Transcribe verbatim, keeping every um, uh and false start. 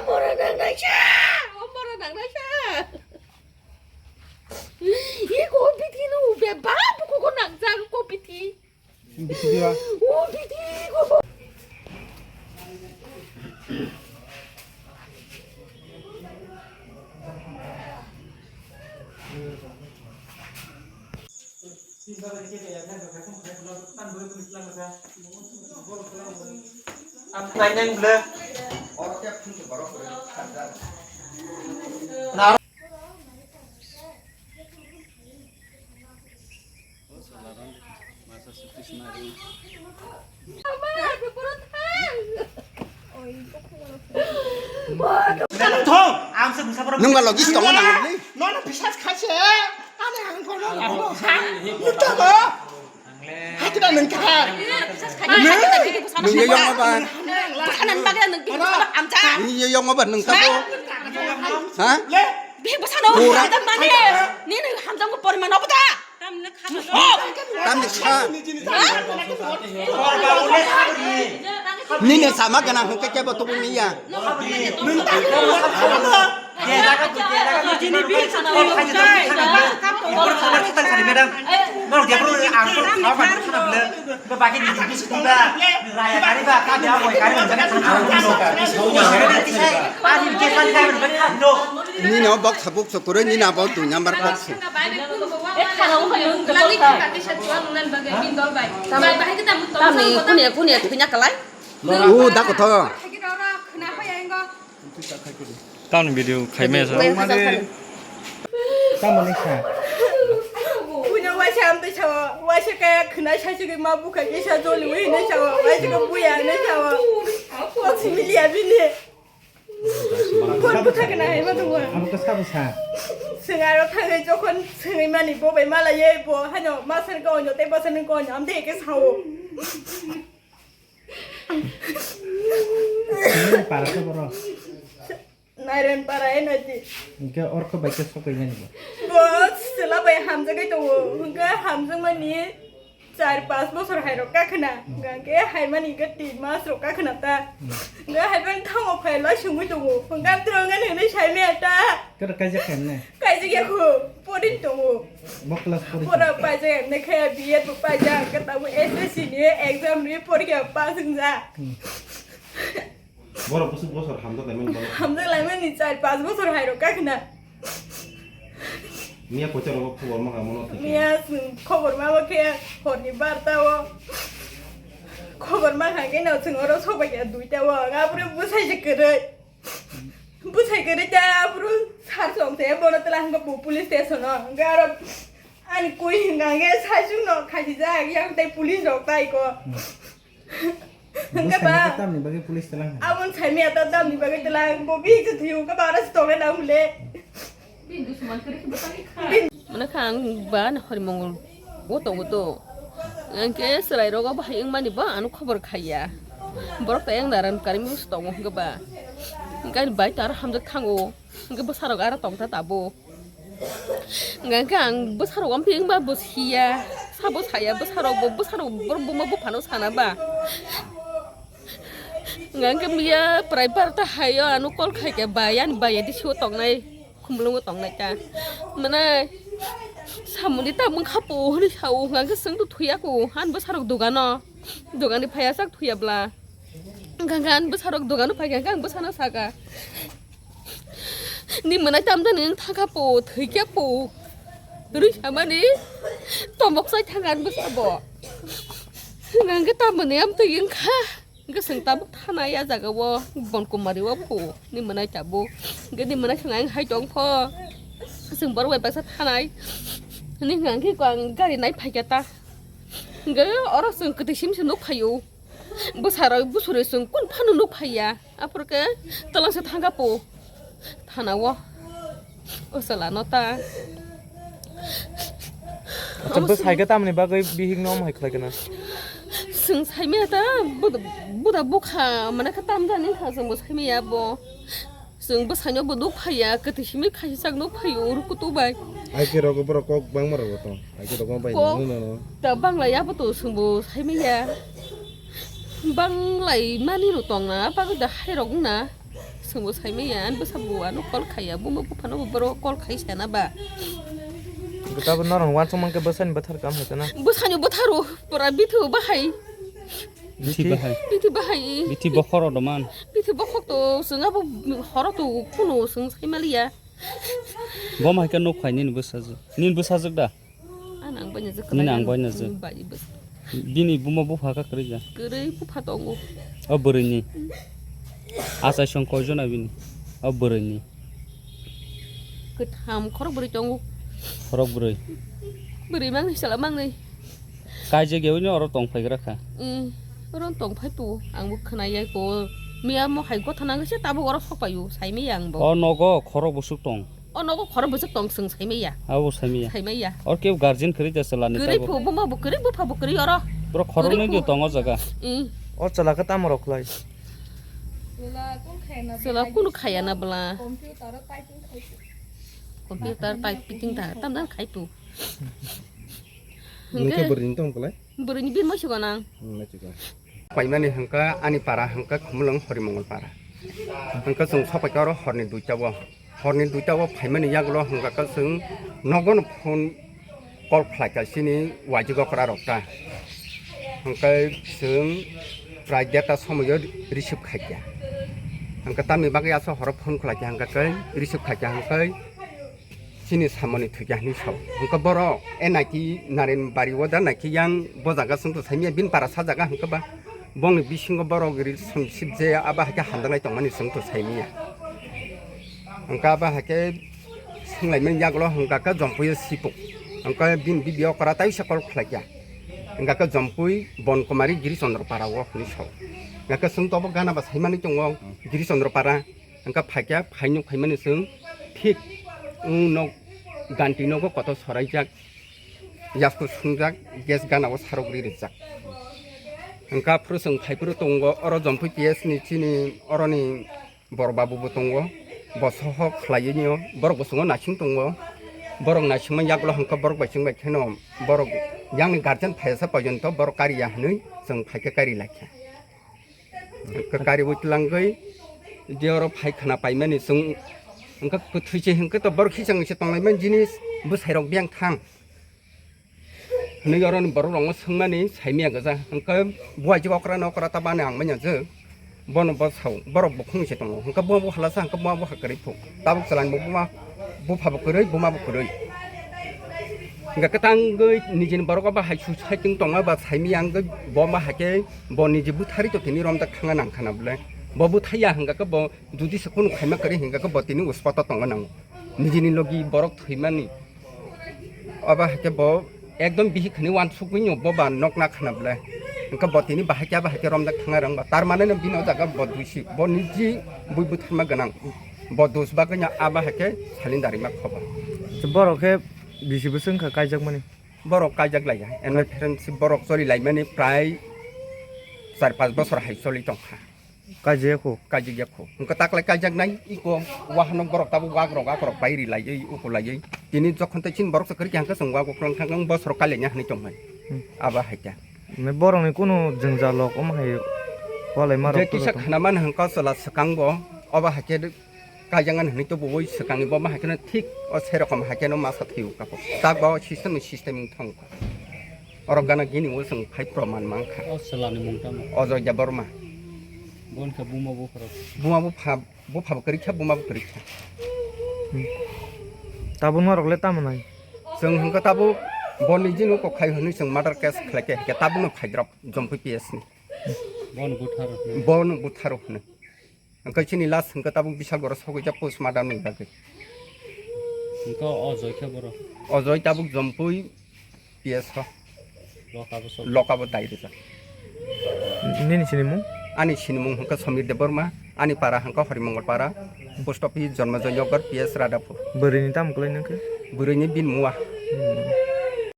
Mora nang nai sa! O mora nang nai sa! Iko bithi no be ba buko ko nang jang ko bithi. Bithi diba? O bithi ko. Thong, ang se bisa borok. Nung ba logis tongo nang ni. Nono bisas khaise. Ani ang kono labo. Ha? Nung to bo. Hati na nung ka. Nung ye yong ba. Nung ye yong ba nung to bo. Ha? Bihik bwsano hamjak mani, nini hamjakmung poriman obo da? Tamni sa. Nini sama gana hwnkhe kebo tubui miya. Madam, Bagi di di sini ba, raya kari ba, kami apa kari ba, jangan sama. Nini o bok sabuk sokoro nini abo tu nyambar bok su. Tami kunia kunia kunia kalai. U da kotho. Tamni video khaimaya sa. Tamoni sa. Punya waisa amtwi sawa, waisa kaya khna saisugwi ma bukha kisa joli wi hinwi sawa, waisa kaya buya hinwi sawa. Kok simi liya bini. Kok bwtha khna hai ma tongwa. Abo khe sabo sa. Swng aro thangwi jokhon swngwi mani bo bai mala ye bo hano masar ka onyo tei bwsarni ka onyo amtwi khe sao. Nini para khe boro? Nairen para e nai di. Hingke orko bai khe sokoi nani bo? Bo sela bai hamjagwi tongo. Hingke hamjakmani char pas bosor hai rok kakhna. Hingke haimani hingke tin mas rok kakhna ta. Hingke haibai thango phai lai sungwi tongo. Hingke amtwrwng nani hinwi saimaya ta. Kero kaijak khe ne? Kaijak ya kho. Porin tongo. Bo class pori. Pora paijak emne khe B Ed bo paijak, hingke tabuk S S C ni exam ri porikha pass wngjak. Hmm. Borok bwswk bosor hamjak laimani borok. Hamjak laimani char pas bosor hai rok kakhna. Miya poisa rogo khobor ma kha mono thik. Miya chwng khobor ma bo khe horni barta o. Khobor ma kha khe no chwng oro sobai kha duita o. Abro bwsai se kwrwi. Bwsai kwrwi ta abro sar song te bono tela hwnkhe bo police station o. Hwnkhe aro ani koi hwnkha khe saichung no khasijak yang tei police rok tai ko. Hmm. Hwnkhe ba. Bwsai no tamni bagwi police tela hwnkha? Aboni saimaya ta tamni bagwi tela bo bihik se thwiyo hwnkhe ba aro se tongnai nang le. Mane kha ang ba na hori mongol o tongo to. Hwnkhe chwrai rogo bahai wngmani bo ano khobor khaiya. Borok to yang daran karimi se tongo hwnkhe ba. Hwnkhe ani bai to aro hamjak thango. Hwnkhe bwsarok aro tongta tabuk. Hwnkhe ang bwsarok amphi wngba bo siya. Sabo saya bwsarok bo bwsarok borok buma buphano sana ba. Hwnkhe miya prai barta hayo ano call khaikhe ba yani ba yadi sio tongnai. Khumlungo tongnai ta. Mane samungni ta mungkha po hwnwi sao, hwnkhe chwng to thuyako, han bwsarok dogano, dogani phaiya chak thuya bla. Hwnkhe ang bwsarok dogano phaikha, hwnkhe ang bwsano saka, "Ni mwnai tamjani wng thangkha po, thwikhe po." Rwi samani tomok chai thangkha ang bwsabo. Hwnkhe tamoni amtwi wngkha. Hwnkhe chwng tabuk thanai a jaga o Bonkumari o phu ni mwnai tabuk. Hwnkhe ni mwnai chwng ayang hai tong pho. Chwng borok bai baksa thanai. Hwnwi hwnkha hwnkhe ang gari nai phaikha ta. Hwnkhe oro chwng kwtwi sim se nuk phaio. Bwsarok bwswrwi chwng kun phano nuk phaiya. Aphuru khe twlang se thangkha po. Thana o. O chwla no ta. Acha bwsai khe tamni bagwi bihik no omo hai khlai khe na? Chwng saimaya ta buda, buda bukha mane khe tamjani kha chwng bo saimaya bo. Chwng bwsaino bo nuk phaiya, kwthwi simi khaisijak nuk phaio, uru kutu bai. Ai ke rogo borok kok bangma rogo tong. Ai ke rogo bai Kok nang nang. Ta bangla ya bo to chwng bo saimaya. Banglai mani ro tong na, bagwi da hai rok na. Chwng bo saimaya, ani bwsa bo ano call khaiya, buma buphano bo borok call khai sana ba. Gita bo norong wansuk mankhe bwsani bwthar kam hai tana. Bwsani bwtharo, pura bithu bahai. Bithi bahai. Bithi bahai. Bithi bokhoro doman. Bithi bokhok to, chwng abo horo to kuno chwng saimaliya. Bom hai khe nuk phai nini bwsajwk. Nini bwsajwk da? Ang nang bai najwk Nini kwlai ang ang. Bai najwk. Bai bwsa. Bini buma bupha kha kwrwi ja? Kwrwi bupha tongo. O bwrwini. Achai song koi jona bini? O bwrwini. Kwtham khorok bwrwi tongo. Khorok bwrwi. Bwrwi mangni sala mangni. Kaijak yaui no oro tong phai gra kha. Mm, oro tong phai tu, ang bo khna yai ko. Miya mo hai gotha nang se tabuk oro sok pai u, sai mi yang bo. O nogo khorok busuk tong. O nogo khorok busuk tong, chwng sai mi ya. Abo sai mi ya. Sai mi ya. Or keu guardian kwrwi da chwla ni Kwrwi tabuk. Phu, buma bo kwrwi, bupha bo kwrwi oro. Bro khorok Kwrwi nai phu. Di tong o jaga. Mm. O chwla khe tamo rok khlai. Chwla kunu khaya na bwla. Computer typing khai tu. Computer typing ta, tam dan khai tu. Nokhe Hwnkhe bwrwini tong kwlai? Bwrwini bini moisu gwnang. Hmm, moisu gwnang. Paimani hwnkhe ani para hwnkhe Khumulwng Horimongol para. Hwnkhe chwng sopaikha oro horni duita o. Horni duita o phaimani yagulo hwnkhe chwng nogono phone call khlaikha chini waijwk okra rok ta. Hwnkhe chwng prai derta somoio receive khaikha. Hwnkhe tamni bagwi aswk horo phone khlaikha hwnkhe receive khaikha hwnkhe chini samani thwikya hinwi sao. Hwnkhe borok e naiki Naren bari o da naiki yang bo jaga chwngto saimanya bini para sa jaga hwnkhe ba bongni bisingo borok relationship je abo haikhe hamjaknai tongmani chwngto saimanya. Hwnkhe abo haikhe swnglaimani yagulo hwnkha khe Jompui o sipung. Hwnkhe bini bibi okra taisa call khlaikya. Hwnkha khe Jompui Bonkumari Giri Chandra para o hinwi sao. Hwnkha khe chwngto obo gana ba saimani tongo Giri Chandra para. Hwnkha phaikya, phainuk phaimani chwng thik wng nok ganti nogo kotor soraijak, yasku sungjak, gas gana o sarok ri rijak. Hwnkha phuru chwng phaiphuru tongo, oro Jompui P S ni chini oroni bor babu bo tongo, bo sohok khlaiwi nw borok bwskango naising tongo, borok naisingma yagulo hwnkha borok bai chwng bai kheno borok yang ni guardian phaiyasa porjonto borok kariya hinwi chwng phaikha kari laikha. Hwnkhe kariwi twlangwi je oro phai khna paimani chwng hwnkhe kwthwi se hwnkhe to borok khichang se tonglaimani jinis bwsairok biyang thang hinwi oroni borok rokno swngmani saimanya gwja hwnkhe buai je okra na okra ta bani ang manya je bono bo sao borok bukhung se tongo hwnkhe bo bo halasa hwnkhe bo bo ha kwrwi phuk tabuk chwlani bo buma bupha bo kwrwi buma bo kwrwi. Hwnkhe kwtangwi nijini borok o bahai suicide wng tongma ba saimanya wngwi bo ma haikhe bo niji butharwi to tini romjak thangna nang khana bwle. Bo buthaiya hwnkha khe bo jodi se khunu khaima kwrwi hwnkha khe bo tini uspoto tongna nango. Nijini logi borok thwimani. Abo haikhe bo ekdom bihik khani wansukgwi no bo ba nokna khana bwle. Hwnkhe bo tini bahai khe abo haikhe romjak thangna rwngba. Tar mane no bini o jaga bo duisi. Bo niji bui butharma gwnang. Bo dus bagwi no abo haikhe salin darima khoba. Borok khe bisi bwswk wngkha kaijakmani? Borok kaijak laiya, eno phereng si borok choli laimani prai char panch bosor hai choli tongkha. Kaijak ya kho? Kaijak ya kho. Hwnkhe taklai kaijak nai, iko wahano borok tabuk wak rok, ak rok pai ri laiwi, uku laiwi. Tini jokhon tei chini borok se kwrwi khe hwnkhe chwng wak uklong thang bosor kailaina hinwi tongmani. Hmm. Abo hai khe. Borokni kunu jwngjal rok omo hai walai ma rok. Je kisa khna mani hwnkhe chwla swkang bo, obo hai khe Kaijaknani hinwi tubuwi swkangni bo ma hai kheno thik o se rokom hai kheno masa thwiwi kapo. Tak ba o system ni system wng thang kha. Oro gana gini o chwng phai proman mankha. O chwlani mung tamo? Ojoy Debbarma. Bo wngkha buma bupharok? Buma bupha, bupha bo kwrwi kha, buma bo kwrwi kha. Hmm. Tabuk norok le tamo nai? Chwng hwnkha tabuk bo nijini kok khai hwnwi chwng murder case khlai khe, hwnkhe tabukno phaidrop Jompui P S ni. Bono butharo hwnwi. Bono butharo hwnwi. Hwnkhe chini last hwnkhe tabuk Bisalgoro sogwi jak postmortem ni bagwi. Hwnkhe o Joy khe borok? O Joy tabuk Jompui P S o. Lokabo sok. Lokabo dai rijak. Nini sinimung? Ani sinimung hwnkhe Samir Debbarma, ani para hwnkhe Horimongol para, post office Jonmojoy Nagar P S Radhapur. Bwrwini tamo kwlai nangkhe? Bwrwini bini mua. Hmm.